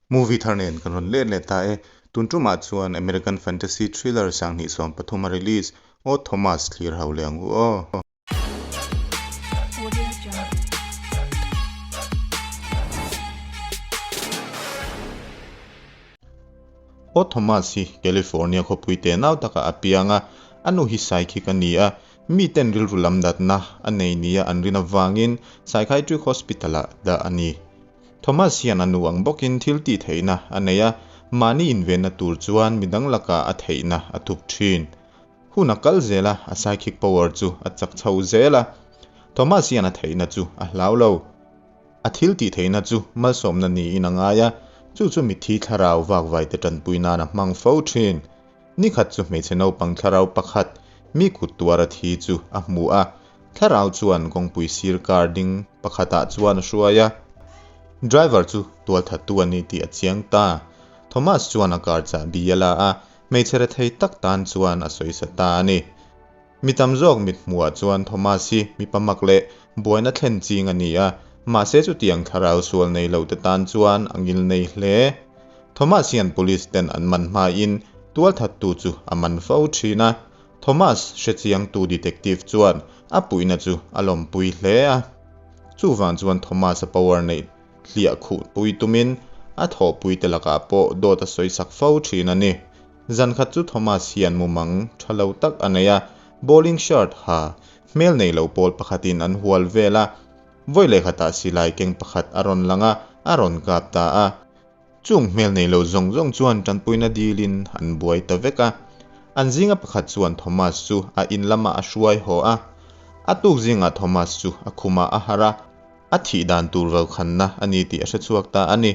Movie thar nen kan rawn let leh ta e. Tun tumah chuan American fantasy thriller 2013 a release Aw Thomas thlir ho leh ang u aw. Aw Thomas hi California khawpui te nau takah a piang a, a nu hi Psychic a ni a, miten rilru lam natna a nei nia an rin avangin Psychiatric Hospital-ah dah a ni. Thomas hian a nu ang bawkin thil tih theihna a nei a, mahni invenna tur chuan midang lakah a theihna a thup thin. Hun a kal zel a, a psychic power chu a chak chho zel a. Thomas hian a theihna chu a hlau lo. A thil tih theihna chu malsawmna niin a ngai a, chu chu mitthi thlarau vakvaite tanpui nan a hmang fo thin. Nikhat chu hmeichhe naupang thlarau pakhat mi kut tuar a thi chu a hmu a, thlarau chuan kawngpui sir car ding pakhatah chuan a hruai a. Driver chu tualthattu a ni tih a chiang ta. Thomas chuan a car chahbi a la a, hmeichhe rethei tak tan chuan a sawisa ta a ni. Mi tam zawk mit hmuhah chuan Thomas hi mipa mak leh buaina thlen ching a ni a, mahse chutiang thlarau sual nei lo te tan chuan a ngil nei hle. Thomas hian police ten an man hmain tualthattu chu a man fo thin a, Thomas hrechiangtu detective chuan a puihna chu a lawmpui hle a. Chuvang chuan Thomas-a power neih hliah khuh pui tumin a thawhpui te lakah pawh dawt a sawisak fo thin a ni. Zan khat chu Thomas hian mumang tha lo tak a nei a, bowling shirt ha hmel nei lo pawl pakhatin an hual vel a, vawi leh khatah silai keng pakhat a rawn lang a, a rawn kap ta a. Chung hmel nei lo zawng zawng chuan tanpuina dilin an buai ta vek a. An zinga pakhat chuan Thomas chu a in lamah a hruai haw a. A tuk zingah Thomas chu a khumah a harh a, A thih dan tur vokhanna a ni tih a hre chhuak ta a ni.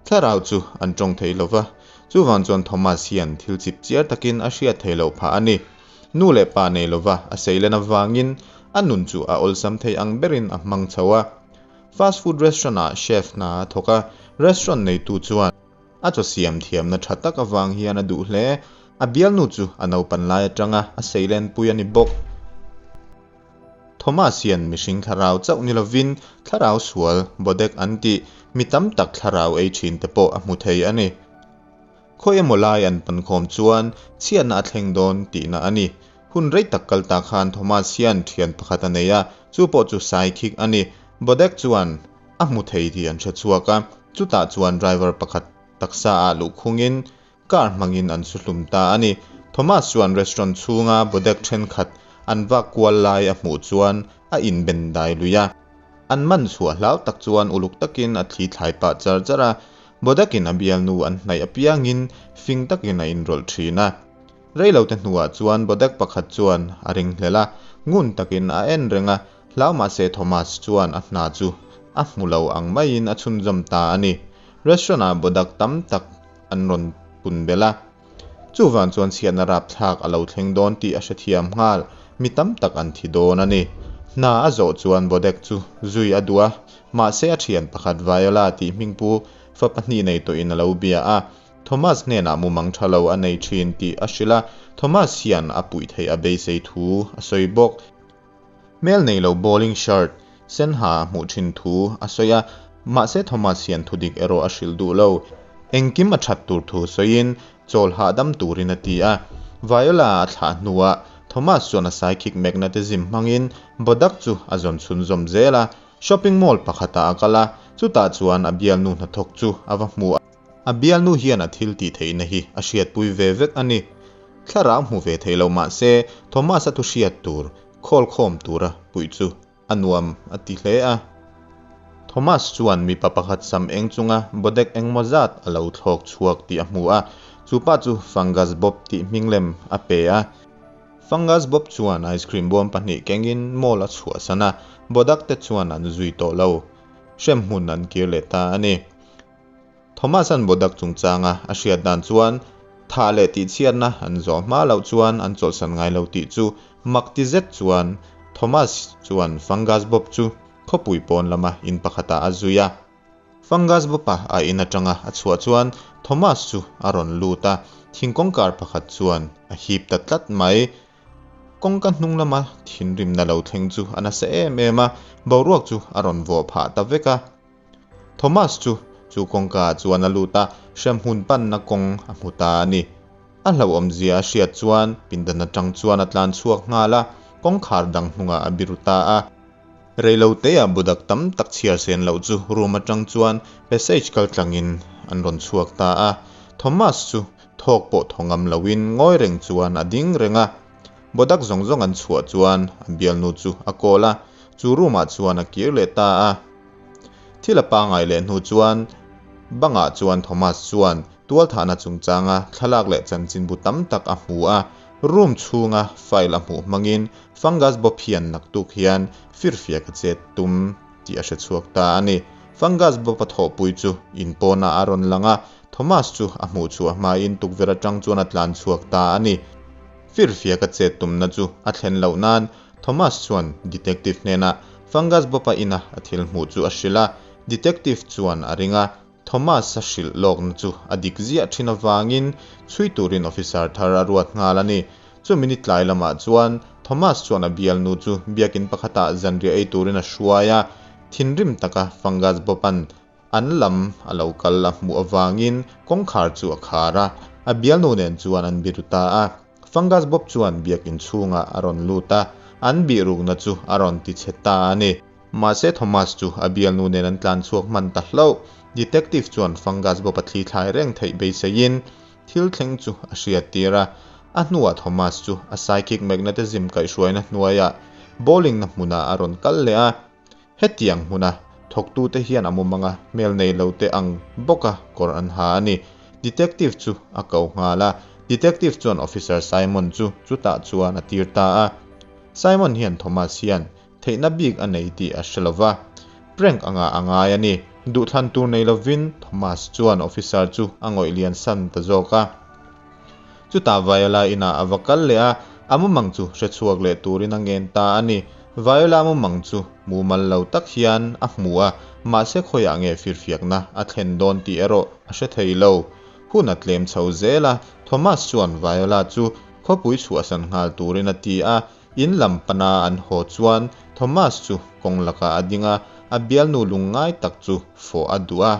Thlarau chu an tawng thei lo va, chuvang chuan Thomas hian thil chip chiar takin a hriat thei loh phah a ni. Nu leh pa nei lova a seilen avangin a nun chu a awlsam thei ang berin a hmang chho a. Fast food restaurant-ah chef hna a thawk a, restaurant neitu chuan a chaw siam thiamna tha tak avang hian a duh hle. A bialnu chu a naupan lai atanga a seilenpui a ni bawk. Thomas hian mihring thlarau chauh ni lovin thlarau sual, bodek an tih, mi tam tak thlarau ei thin te pawh a hmu thei a ni. Khawi emaw lai an pankhawm chuan chhiatna a thleng dawn tihna a ni. Hun rei tak kal ta khan Thomas hian thian pakhat a nei a, chu pawh chu Psychic a ni. Bodek chuan a hmu thei tih an hre chhuak a, chutah chuan driver pakhat taksa ah luhkhungin Car hmangin an su hlum ta a ni. Thomas chuan restaurant chhunga bodek thenkhat an vak kual lai a hmuh chuan a inben dai lui a. An man chhuah hlau tak chuan uluk takin a thli thlai pah char char a. Bodekin a bialnu an hnaih apiangin fing takin a inrawlh thin a. Reilote hnuah chuan bodek pakhat chuan a ringhlel a, ngun takin a en reng a, hlau mahse Thomas chuan a hna chu a hmu lo ang maiin a chhunzawm ta a ni. Restaurant-ah bodak tam tak an rawn pun belh a. Chuvang chuan chhiatna rapthlak a lo thleng dawn tih a hrethiam nghal, mi tam tak an thi dawn a ni. Hna a zawh chuan Bodek chu zui a duh a, mahse a thian pakhat Viola tih hmingpu fa pahnih nei tawhin a lo bia a. Thomas hnenah mumang tha lo a nei thin tih a hrilh a, Thomas hian a puih theih a beisei thu a sawi bawk. Hmel nei lo bowling shirt sen ha a hmuh thin thu a sawi a, mahse Thomas hian thudik erawh a hrilh duh lo. Engkim a that tur thu sawiin chawl hahdam turin a ti a. Viola a thlah hnuah Thomas chuan a psychic magnetism hmangin Bodak chu a zawn chhunzawm zel a. Shopping mall pakhatah a kal a, chutah chuan a bialnu hnathawk chu a va hmu a. A bialnu hian a thil tih theihna hi a hriatpui ve vek a ni. Thlarau hmu ve thei lo mah se, Thomas-a thu hriat tur, khawl khawm tura puih chu a nuam a ti hle a. Thomas chuan mipa pakhat sam eng chunga bodek engmaw zat a lo thlawk chhuak tih a hmu a, chu pa chu Fungus Bob tih hming lem a pe a. Fungus Bob chuan ice cream bawm pahnih kengin mall a chhuahsan a, bodak te chuan an zui tawh lo. Hremhmun an kir leh ta a ni. Thomas-a'n Bodak chungchanga a hriat dan chuan thah leh tihchhiatna an zawh hma loh chuan an chawlhsan ngai lo tih chu mak ti zet chuan Thomas chuan Fungus Bob chu khawpui pawn lama in pakhatah a zui a. Fungus Bob-a a in atanga a chhuah chuan Thomas chu a rawn lut a, thing kawngkar pakhat chuan a hip ta tlat mai. Kawngka hnung lama thinrimna lo thleng chu a nasa em em a, boruak chu a rawn vawh phah ta vek a. Thomas chu Chu kawngkaah chuan a lut a, hremhmun panna kawng a hmu ta a ni. A hlauhawmzia a hriat chuan pindan atang chuan a tlan chhuak nghal a, kawngkhar dang hnungah a biru ta a. Reiloteah budak tam tak chhiar sen loh chu room atang chuan passage kal tlangin an rawn chhuak ta a. Thomas chu thawk pawh thaw ngam loin ngawi reng chuan a ding reng a. Bodak zawng zawng an chhuah chuan a bialnu chu a call a, chu room ah chuan a kir leh ta a. Thil a pangai leh hnu chuan bangah chuan Thomas chuan tualthahna chungchanga thlalak leh chanchinbu tam tak a hmu a, room chhunga file a hmuh hmangin fungus bawp hian naktuk hian firfiak a chet tum tih a hre chhuak ta a ni. Fungus bawp a thawhpui chu in pawnah a rawn lang a, Thomas chu a hmuh chhuah hmain tukverh atang chuan a tlan chhuak ta a ni. Firfiak a chet tumna chu a thlen loh nan Thomas chuan detective hnenah Fungus bawpa ina a thil hmuh chu a hrilh a, detective chuan a ring a, Thomas a hrilh lawkna chu a dik ziah thin avangin chhui turin officer thar a ruat nghal a ni. Chumi ni tlai lamah chuan Thomas chuan a bialnu chu biakin pakhatah zanriah ei turin a hruai a, thinrim taka Fungus bawpa'n An lam a lo kal a hmuh avangin kawngkhar chu a khar a, a bialnu nen chuan an biru ta a. Fungus bawp chuan biakin chhungah a rawn lut a, an bihrukna chu a rawn ti chhe ta a ni. Mahse Thomas chu a bialnu nen an tlan chhuak hman ta hlauh. Detective chuan Fungus bawp a thli thlai reng theih beiseiin thil thleng chu a hriattir a. A hnuah Thomas chu a psychic magnetism kaihhruaina hnuaiah bowling na hmunah a rawn kal leh a. Hetiang hmuna thawktute hian a mumanga hmel nei lo te ang bawka kawr an ha a ni. Detective chu a ko nghal a, Detective chuan Officer Simon chu chutah chuan a tir ta a. Simon hian Thomas hian theihna bik a nei tih a hre lo va, prank anga a ngai a ni. Duhthlan tur nei lovin Thomas chuan Officer chu a ngawih lian san ta zawk a. Chutah Viola inah a va kal leh a, a mumang chu hre chhuak leh turin a ngen ta a ni. Viola mumang chu mumal lo tak hian a hmu a, mahse khawiah nge firfiakna a thlen dawn tih erawh a hre thei lo. Hun a tlem chho zel a, Thomas chuan Viola chu khawpui chhuahsan nghal turin a ti a, in lam pana an haw chuan Thomas chu kawng lakah a ding a, a bialnu lungngai tak chu fawh a duh a.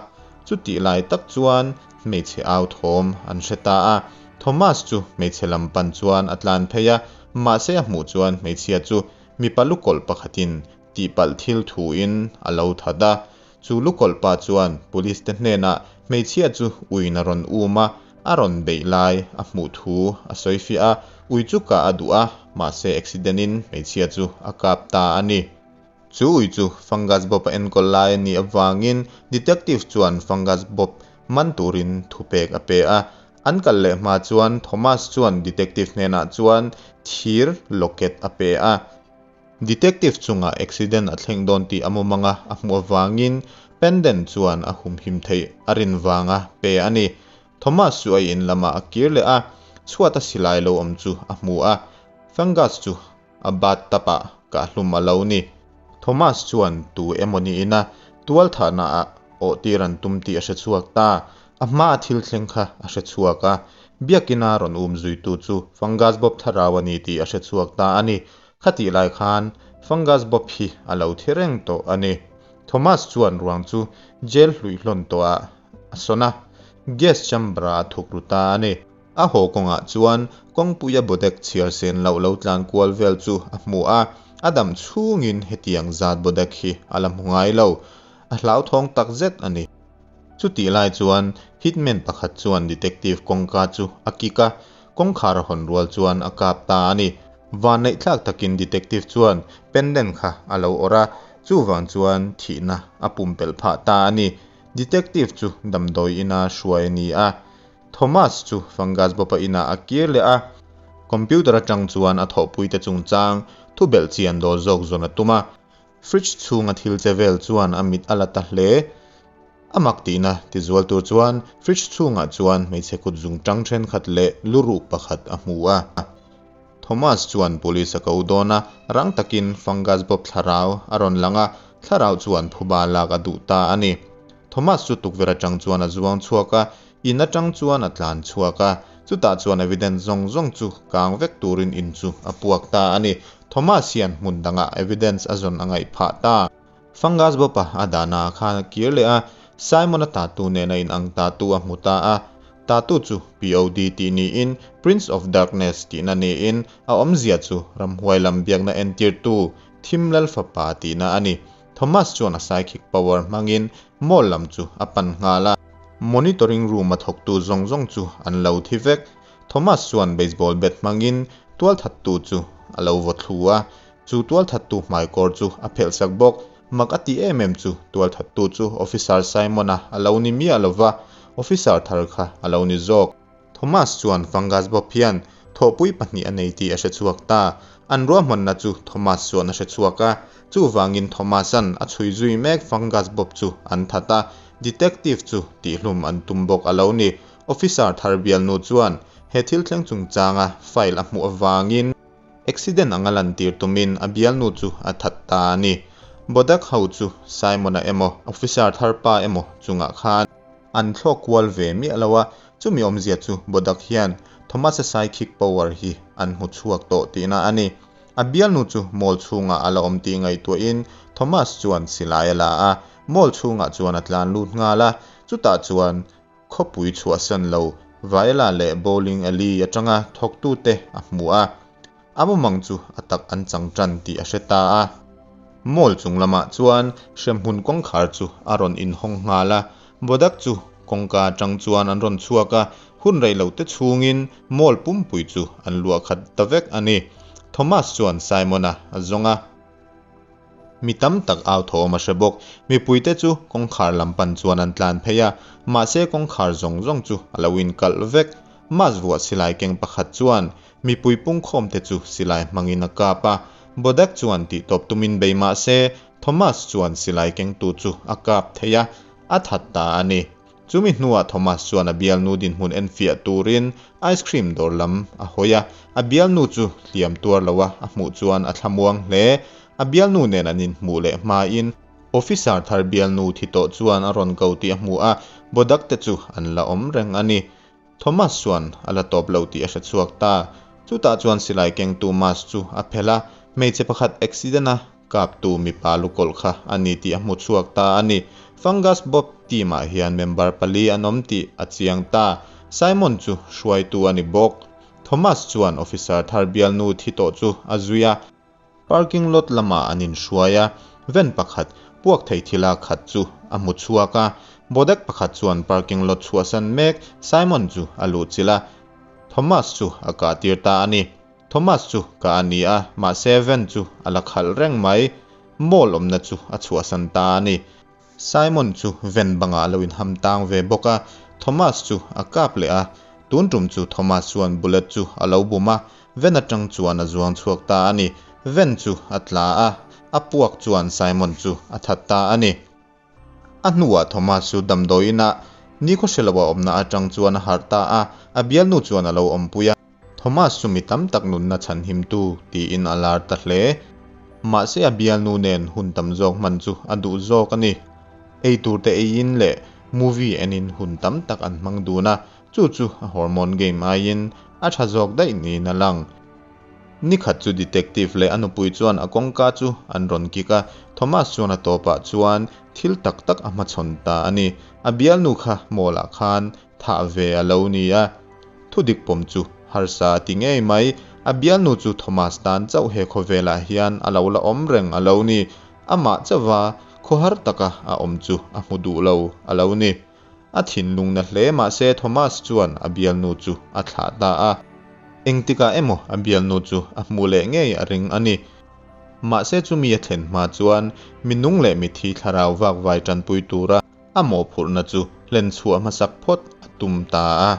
Chutih lai tak chuan hmeichhe au thawm an hre ta a, Thomas chu hmeichhe lam pan chuan a tlan phei a, mahse a hmuh chuan hmeichhia chu mipa lukawlh pakhatin tihpalh thil thuin a lo that a. Chu lukawlh pa chuan police te hnenah hmeichhia chu uiin a rawn um a, a rawn beih lai a hmuh thu a sawi fiah a, ui chu kah a duh a, mahse accident in hmeichhia chu a kap ta a ni. Chu ui chu Fungus Bob a enkawl lai a nih avangin Detective chuan Fungus Bob man turin thupek a pe a. An kal leh hma chuan Thomas chuan Detective hnenah chuan thir locket a pe a. Detective chungah accident a thleng dawn tih a mumanga a hmuh avangin pendant chuan a humhim theih a rin vanga pe a ni. Thomas chu a in lamah a kir leh a, chhuata silai lo awm chu a hmu a. Fungus chu A bathtub ah kahhlum a lo ni. Thomas chuan tu emaw niin a tualthahna ah awhtir an tum tih a hre chhuak ta. A hma a thil thleng kha a hre chhuak a. Biakina rawn um zuitu chu Fungus Bob thlarau a ni tih a hre chhuak ta a ni. Khatih lai khan Fungus Bob hi a lo thi reng tawh a ni. Thomas chuan ruang chu jail hluihlawn tawh ah a sawn a, gas chamber ah a thuk ru ta a ni. A haw kawngah chuan kawngpuia bodek chhiar sen loh lo tlan kual vel chu a hmu a, a dam chhungin hetiang zat bodek hi a la hmu ngai lo. A hlauthawng tak zet a ni. Chutih lai chuan hitman pakhat chuan detective kawngka chu a kik a, kawngkhar a hawn rual chuan a kap ta a ni. Vanneihthlak takin detective chuan pendant kha a lo awrh a, chuvang chuan thihna a pumpelh phah ta a ni. Detective chu damdawi ina hruai a ni a. Thomas chu Fungus bawpa inah a kir leh a, computer atang chuan a thawhpuite chungchang thu belh chian dawl zawk zawn a tum a. Fridge chhunga thil che vel chuan a mit a la ta hle. A mak tihna tizual tur chuan fridge chhungah chuan hmeichhe kut zungtang thenkhat leh luruh pakhat a hmu a. Thomas chuan police a ko dawn a, rang takin Fungus bawp thlarau a rawn lang a, thlarau chuan phuba lak a duh ta a ni. Thomas chu tukverh atang chuan a zuang chhuak a, in atang chuan a tlan chhuak a, chutah chuan evidence zawng zawng chu kang vek turin in chu a puak ta a ni. Thomas hian hmun dangah evidence a zawn a ngaih phah ta. Fungus bawpa a dahna ah khan a kir leh a, Simon-a tattoo nena inang tattoo a hmu ta a. Tattoo chu POD tih niin Prince of Darkness tihna niin a awmzia chu ramhuai lam biakna entirtu Thim Lal Fapa tihna a ni. Thomas chuan a psychic power hmangin mall lam chu a pan nghal a. Monitoring room a thawktu zawng zawng chu an lo thi vek. Thomas chuan baseball bat hmangin tualthattu chu a lo vaw thlu a, chu tualthattu hmaikawr chu a phelhsak bawk. Mak a tih em em chu tualthattu chu Officer Simon-a a lo ni miah lo va, Officer thar kha a lo ni zawk. Thomas chuan Fungus Bob hian thawhpui pahnih a nei tih a hre chhuak ta. An ruahmanna chu Thomas chuan a hre chhuak a, chuvangin Thomas-a'n a chhui zui mek Fungus Bob chu an that a, Detective chu tihhlum an tum bawk a lo ni. Officer thar bialnu chuan he thil thleng chungchanga file a hmuh avangin accident anga lantir tumin a bialnu chu a that ta a ni. Bodak ho chu Simon-a emaw Officer thar pa emaw chungah khan an thlawk kual ve miah lo a, chumi awmzia chu Bodak hian Thomas-a psychic power hi an hmu chhuak tawh tihna a ni. A bialnu chu mall chhungah a la awm tih ngaihtuahin Thomas chuan silai a la a, mall chhungah chuan a tlan lut nghal a, chutah chuan Khawpui chhuahsan lo Viola leh Bowling Alley atanga thawktute a hmu a, a mumang chu a tak an chang tan tih a hre ta a. Mall chung lamah chuan hremhmun kawngkhar chu a rawn inhawng nghal a, Bodak chu kawngka atang chuan an rawn chhuak a, hun rei lo te chhungin mall pumpui chu an luah khat ta vek a ni. Thomas chuan Simon-a a zawng a. Mi tam tak au thawm a hre bawk. Mipuite chu kawngkhar lam pan chuan an tlan phei a, mahse kawngkhar zawng zawng chu a lo inkalh vek. Mask vuah silai keng pakhat chuan mipui pungkhawmte chu silai hmangin a kap a. Bodak chuan tihtawp tumin bei mahse Thomas chuan silai kengtu chu a kap thei a, a that ta a ni. Chumi hnuah Thomas chuan a bialnu dinhmun enfiah turin ice cream dawr lam a hawi a, a bialnu chu hliam tuar loa a hmuh chuan a thlamuang hle. A bialnu nen an inhmuh leh hmain officer thar bialnu thi tawh chuan a rawn ko tih a hmu a, Bodak te chu an la awm reng a ni. Thomas chuan a la tawp lo tih a hre chhuak ta. Chutah chuan silai kengtu mask chu a phelh a, hmeichhe pakhat accident a Kaptu mipa lukawlh kha a ni tih a hmu chhuak ta a ni. Fungus Bob team ah hian member pali an awm tih a chiang ta. Simon chu hruaitu a ni bawk. Thomas chuan officer thar bialnu thi tawh chu a zui a. Parking lot lamah an inhruai a, van pakhat puak thei thila khat chu a hmu chhuak a. Bodek pakhat chuan parking lot chhuahsan mek Simon chu a luhchilh a, Thomas chu a kahtir ta a ni. Thomas chu ka a ni a, mahse van chu a la khalh reng mai. Mall awmna chu a chhuahsan ta a ni. Simon chu van bangah a lo inham tang ve bawk a, Thomas chu a kap leh a. Tun tum chu Thomas chuan bullet chu a lo bum a, van atang chuan a zuang chhuak ta a ni. Van chu a tla a, a puak chuan Simon chu a that ta a ni. A hnuah Thomas chu damdawiin ah nikhaw hre lo a awmna atang chuan a harh ta a, a bialnu chuan a lo awmpui a. Thomas chu mi tam tak nunna chhanhimtu tiin a lar ta hle. Mahse a bialnu nen hun tam zawk hman chu a duh zawk a ni. Eitur te eiin leh movie enin hun tam tak an hmang dun a, chu chu a hormone game aiin a tha zawk daih niin a lang. Nikhat chu detective leh a nupui chuan a kawngka chu an rawn kik a, Thomas chuan a tawpah chuan thil tak tak a hmachhawn ta a ni. A bialnu kha mall ah khan thah ve a lo ni a, thudik pawm chu harsa a ti ngei mai. A bialnu chu Thomas tan chauh he khawvelah hian a lo la awm reng a lo ni. Amah chauha khawhar taka a awm chu a hmu duh lo a lo ni. A thinlung na hle mahse Thomas chuan a bialnu chu a thlah ta a. Engtikah emaw a bialnu chu a hmuh leh ngei a ring a ni. Mahse chumi a thlen hma chuan mi nung leh mithi thlarau vak vai tanpui tura a mawhphurhna chu hlen chhuah hmasak phawt a tum ta a.